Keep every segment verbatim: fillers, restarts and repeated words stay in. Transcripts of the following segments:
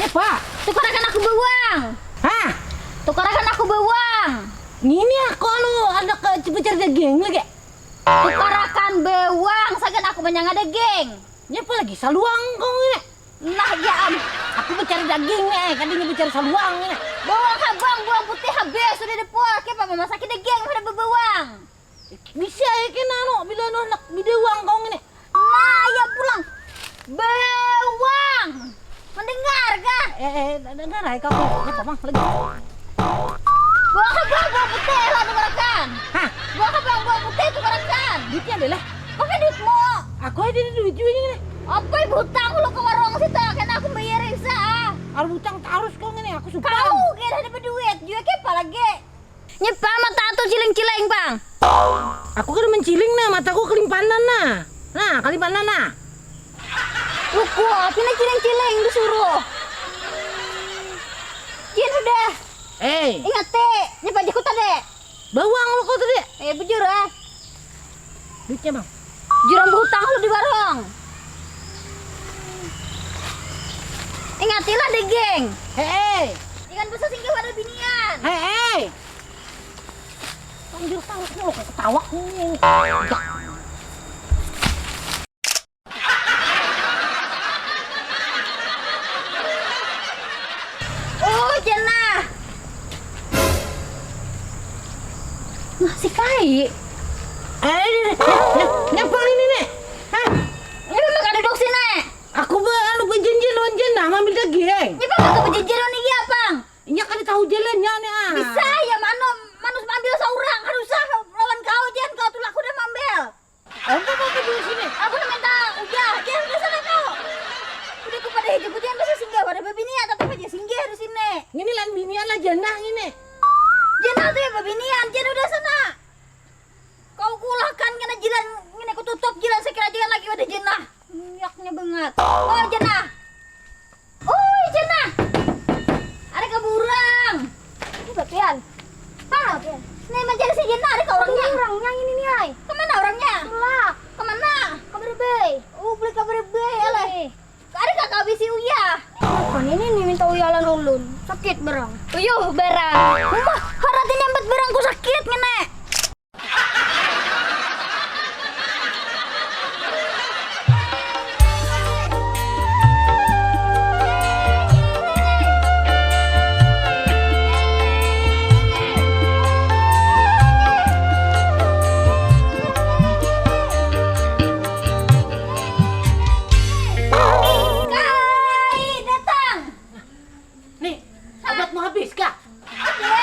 Apa? Tukarakan aku bawang. Hah? Tukarakan aku bawang. Ngini aku anu, anak, eh, coba cari daging lagi. Tukarakan bawang, sagan aku manyanga daging. Nyapa lagi saluang kau ini? Nah, ya am. Aku mencari daging nih, kadang mencari saluang nih. Bawang habang, bawang putih habis sudah dipua. Kiapa mamasaki daging pada bebawang? Bisa ya kena anu, bila anu anak bidawang kau ini. Nah, ya pulang. Bawang. Mendengar kah? Eh, eh, dengar ai kau. Nyapa mang lagi? Bawang habang, bawang putih lah tukarakan. Hah? Bawang habang, bawang putih tukarakan. Duitnya ada lah. Pakai duitmu. Aku ada duit juga ini. Apa ibu hutang lu ke warung situ? Kena aku bayar Reza. Ah. Harus hutang terus kau ini, aku suka. Kau kira ada berduit juga, apa lagi? Nyepa mata tu ciling-ciling, Bang. Aku kada menciling nah, mataku kelimpanan nah. Nah, kelimpanan nah. Luku, pina ciling-ciling disuruh. Jin sudah. Eh. Ingat, Te. Nyepa jaku tadi. Bawang luku tadi. Eh, bujur ah. Duitnya, Bang. Jurang berhutang lu di warung. Ingatilah daging. Hei. Ikan besar singgah pada binian. Hei. Panggil tahu ketawa nih. Oh, jenah. Nah, si Kai. Eh, ini, ini, ini, nyapa ini, Nek? Hah? Ini memang kada duduk sini. Aku be-, anu, berjanjian lawan jenah, ngambil daging. Ini apa kau berjanjian lawan iya, Pang? Inya kada tahu jalannya, nih, ah. Bisa ya, manu, manus maambil saurang, kada usah lawan kau, jan kau tulak udah maambil. Apa, apa di sini? Aku nak minta uyah, jan udah sana kau. Udah ku pada hijau, jan bisa singgah, pada babinian, tetap aja singgah di sini. Ngini lan binian lah, janah ngini. Janah tuh ya babinian, jan udah sana. Kau kulahkan kena jiran, ngini ku tutup jiran, sekira aja lagi wadah jenah. Minyaknya banget. Oh, jenah. Oi, jenah. Ada kaburang. Ini bapian. Hah? Bapian. Nih, mencari si jenah, ada kau orangnya. Ini orangnya ini nih, ay. Kemana orangnya? Tulak. Kemana? Kabar baik. Oh, boleh kabar baik, ya, lah. Ada kakak bisi uyah. Apa ini nih minta uyalan ulun? Sakit barang. Uyuh, barang. Umah, harati nyambat barangku sakit, ngene. Kai datang. Nih, obatmu habis kah? Ada.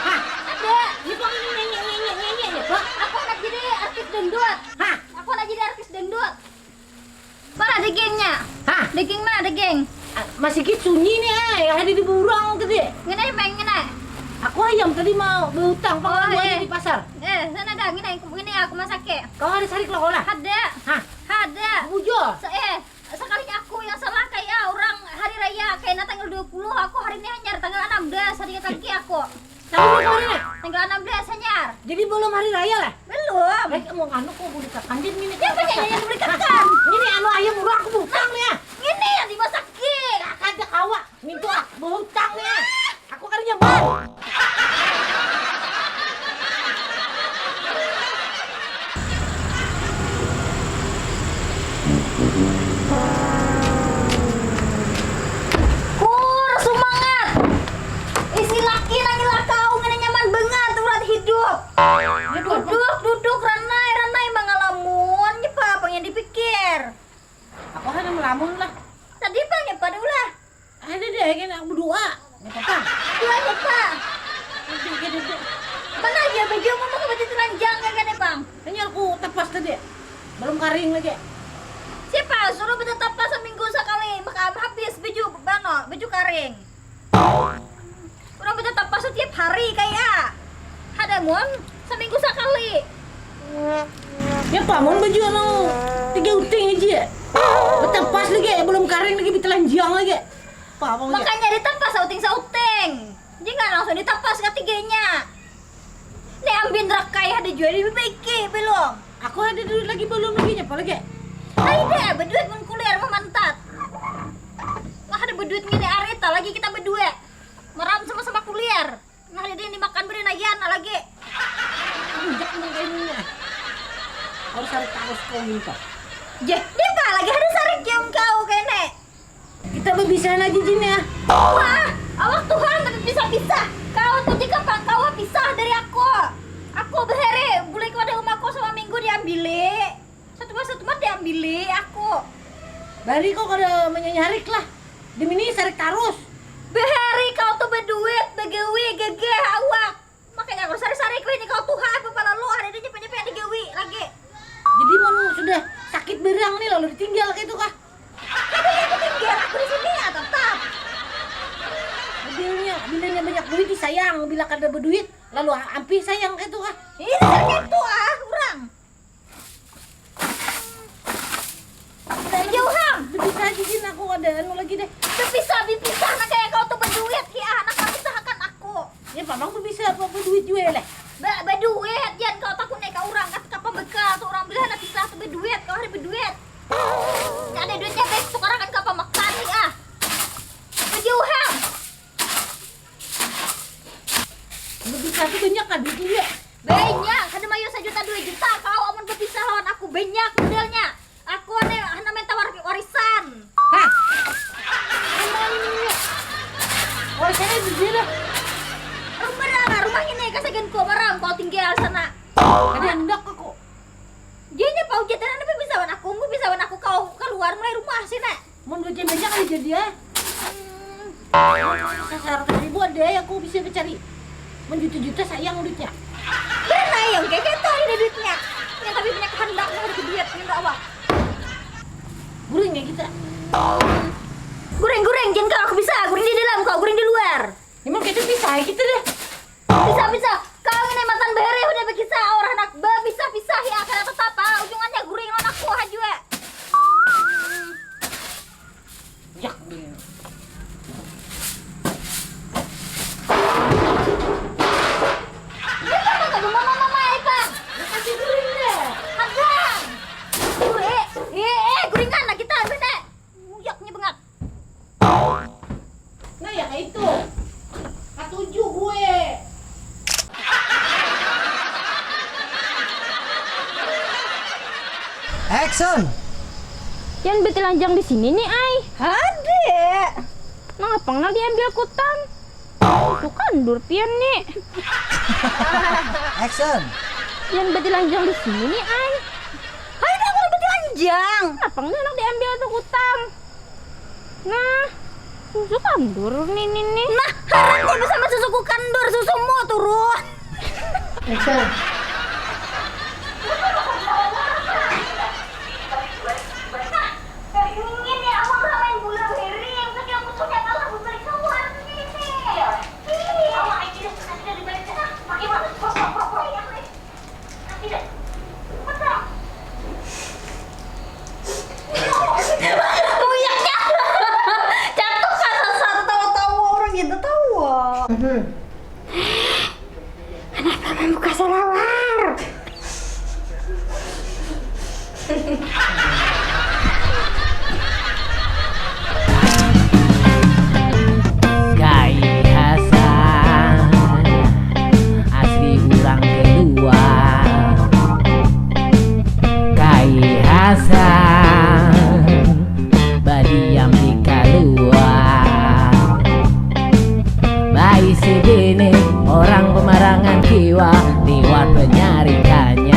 Hah? Ada. Ini kok ini nyanyi, nyanyi, nyanyi, nyanyi, Pak? Aku nak jadi artis dangdut. Hah? Aku nak jadi artis dangdut. Mana dagingnya? Hah? Daging mana daging? Ah, masih git sunyi nih, eh. Ada di burang tadi. Ngene, Meng, ngene. Aku ayam tadi mau berutang, Pak, Oh, mau eh. Di pasar. Eh, sana dah, ngene, ngene aku masak, eh. Kau ada sarik lo, lah? Ada. Hah? Ada. Bujur. Se-, eh, Sekalinya aku yang salah, kayak orang hari raya, kayak na tanggal dua puluh, aku hari ini hanyar tanggal enam belas, hari kaki aku. Tanggal berapa hari ini? Tanggal enam belas hanyar. Jadi belum hari raya lah? Belum. Baik, mau nganu kok boleh kakan dia ini. Ya, apa kayaknya boleh kakan? Ini anu ayam urang aku bukan ya. Ini yang dimasak ki. Kakak aja kawa. Mintu ah, berhutang nih ah. Aku kada nyaman. Kur, sumangat. Isi laki nang ilah kau ngena nyaman bangat urat hidup. Duduk, duduk, ranai, ranai mangalamun. Nyepa apa yang dipikir? Aku hanya melamun lah. Tadi pang nyepa dulu lah. Ada deh, kena aku berdua. Nggak apa-apa. Dua nyepa. Duduk, duduk. Mana aja baju mau pakai baju telanjang kayak gini, Bang? Ini aku tepas tadi. Belum karing lagi. Siapa suruh baju tepas seminggu sekali? Makan habis baju bano, baju karing. Urang batatap pas setiap hari kaya. Hadamun seminggu sakali. Ya pamun baju anu tiga uting aja. Betapas lagi, belum karing lagi, bitelanjang lagi. Apa, apa, makanya ditapas sauting-sauting. Jangan langsung ditapas ketiganya. Nih ambin rakai ada jua dibaiki belum? Aku ada duit lagi belum lagi nyapa lagi? Ai deh, beduit mun kuliah mamantat. Lah ada beduit ngini ari ta lah Jeh, dia apa lagi ada sarik jam kau kene. Kita berbisahan aja, Jin, ya. Wah, awak Tuhan tapi bisa-bisa. Kau tuh jika pang kau pisah dari aku. Aku behere, boleh kau ada rumahku sama minggu diambili. Satu mas, satu mas diambili aku. Bari kau kada menyarik lah. Demi ini sarik tarus. Behari kau tuh berduit, begawi, gegeh awak. Makanya aku sari-sari kau ini kau tuha apa pala lo ada dia nyepe-nyepe ada gawi lagi. Jadi mun sudah sakit berang nih lalu ditinggal kayak itu kah? Ada yang ditinggal aku di sini ya tetap. Bilanya, bilanya banyak duit disayang, bila kada berduit lalu ampih sayang kayak itu kah? Ini kayak itu ah orang. Jauhan. Bisa aja Jin aku ada anu lagi deh. Bisa dipisah nah kayak kau tuh berduit ki ah anak memisahkan aku. Ya pamang tuh bisa apa berduit juga ya leh. Ba berduit Jan kau takut naik ke orang kat ke pembekal tuh orang bilang anak pisah tuh berduit kau hari berduit. Nggak ada duitnya baik sekarang kan ke pemakan nih ah. Jauhan. Lebih satu banyak kan duit juga. Banyak, kada mayu sajuta dua juta kau amun berpisah lawan aku banyak modelnya. Aku nih hana minta war warisan. Hah? Aman. Warisannya di sini. Rumah lah, rumah ini kasagan kau barang kau tinggal sana. Ada hendak aku. Dia nyapa ujar tenan tapi bisa wan aku, nggak bisa wan aku kau keluar mulai rumah sini. Mun duitnya banyak kali jadi ya. Sasaratus ribu ada ya aku bisa dicari. Mun juta-juta sayang duitnya. Benar yang kayak gitu ini duitnya. Ya tapi punya kehendak mau ada duit ini awak. Guring ya kita. Guring guring jangan kau aku bisa guring di dalam kau guring di luar. Ya mau kita bisa ya kita deh. Bisa bisa. Kau ini matan bahari udah berkisah orang anak berpisah-pisah ya karena tetap ah ujungannya guring lawan aku ha jua. Yak. Dia kan nggak mau mama mama ikan. Kasih guring deh. Hadang. Gure. Eh eh guringan lagi tahan bete. Uyaknya bangat. Nah ya kayak itu. Katuju gue. Action. Yang betilanjang di sini nih ai. Hade. Nang apa nang diambil kutang? Itu kandur pian nih. Action. Yang betilanjang di sini nih ai. Hai dah kalau betilanjang. Apa nang diambil tuh kutang? Nah, susu kandur nih nih nih. Nah, haran dia bersama susuku kandur susumu turun. Action. Uyaknya jatuh kasar tawa-tawa orang gitu tawa. Kenapa membuka salawar? Kai Hasan asli urang kedua. Kai Hasan badiam di kaluar. Baisi bini orang pemarangan kiwa liwat penyarikannya.